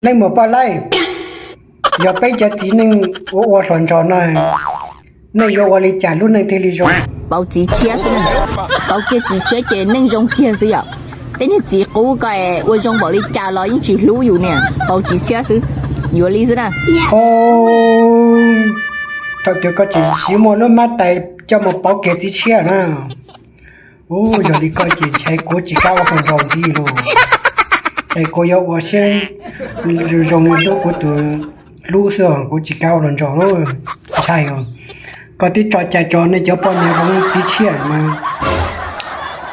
Leej muam Paj Laib, yog peb cov txiv neej ua ua hluas nraug no, nej yuav ua li cas lub neej thiaj li zoo? Pauv txiv tshiab xwb na. Pauv kiag txiv tshiab ces neej zoo kiag xwb yom. Tej niag txiv qub ko es ua zoo npaum li cas los yeej tsis hlub yus niam, pauv txiv tshiab xwb, yuav li xwb na. Ho, thaum twg koj tseem siv muaj lub mab tais coj mus pauv kiag txiv tshiab na? Ub, yog li koj ces ntshai kuv tsis kam ua hluas nraug ntxiv lauj. Ntshai kuv yuav ua siab zoo zoo li hlub kuv tus hlub xwb, kuv tsis kam ua hluas nraug lauj. Ntshai os. Koj twb tso cai tso nej cov poj niam hloov txiv tshiab mas,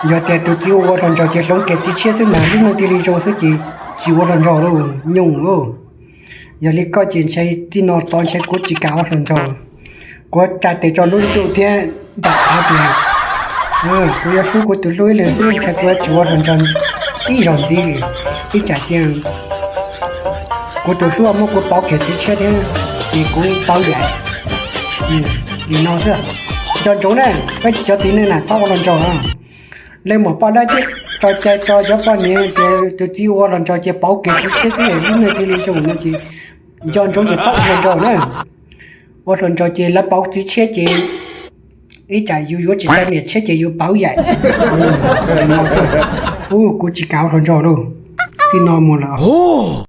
yog tias tus txiv ua hluas nraug ces hloov kiag txiv tshiab xwb mas lub neej thiaj li zoo xwb ces tsis ua hluas nraug lauj, nyooj lauj. Yog li koj ces ntshai txij no tod ntshai kuv tsis kam ua hluas nraug. Kuv tsa tes tso lub ntuj thiab nram av tias kuv yuav hlub kuv tus hlub ib leeg xwb, ntshai kuv yuav tsis ua hluas nraug ib zaug ntxiv li. Ib tsam cia kuv tus hlub muab kuv pauv kiag txiv tshiab thiab ces kuv pauv yaim. Li no xwb. Nco ntsoov na, peb cov txiv neej na txhob ua hluas nraug. Leej muam Paj Laib twb tso cai tso cov poj niam tias tus txiv ua hluas nraug ces pauv kiag txiv tshiab xwb lub neej thiaj li zoo no ces nco ntsoov tias txhob ua hluas nraug na. Ua hluas nraug ces lawv pauv txiv tshiab ces ib tsam yus yuav tsis tau niam tshiab ces yus pauv yaim. Ub, kuv tsis kam ua hluas nraug lauj. Txij no mus lawm.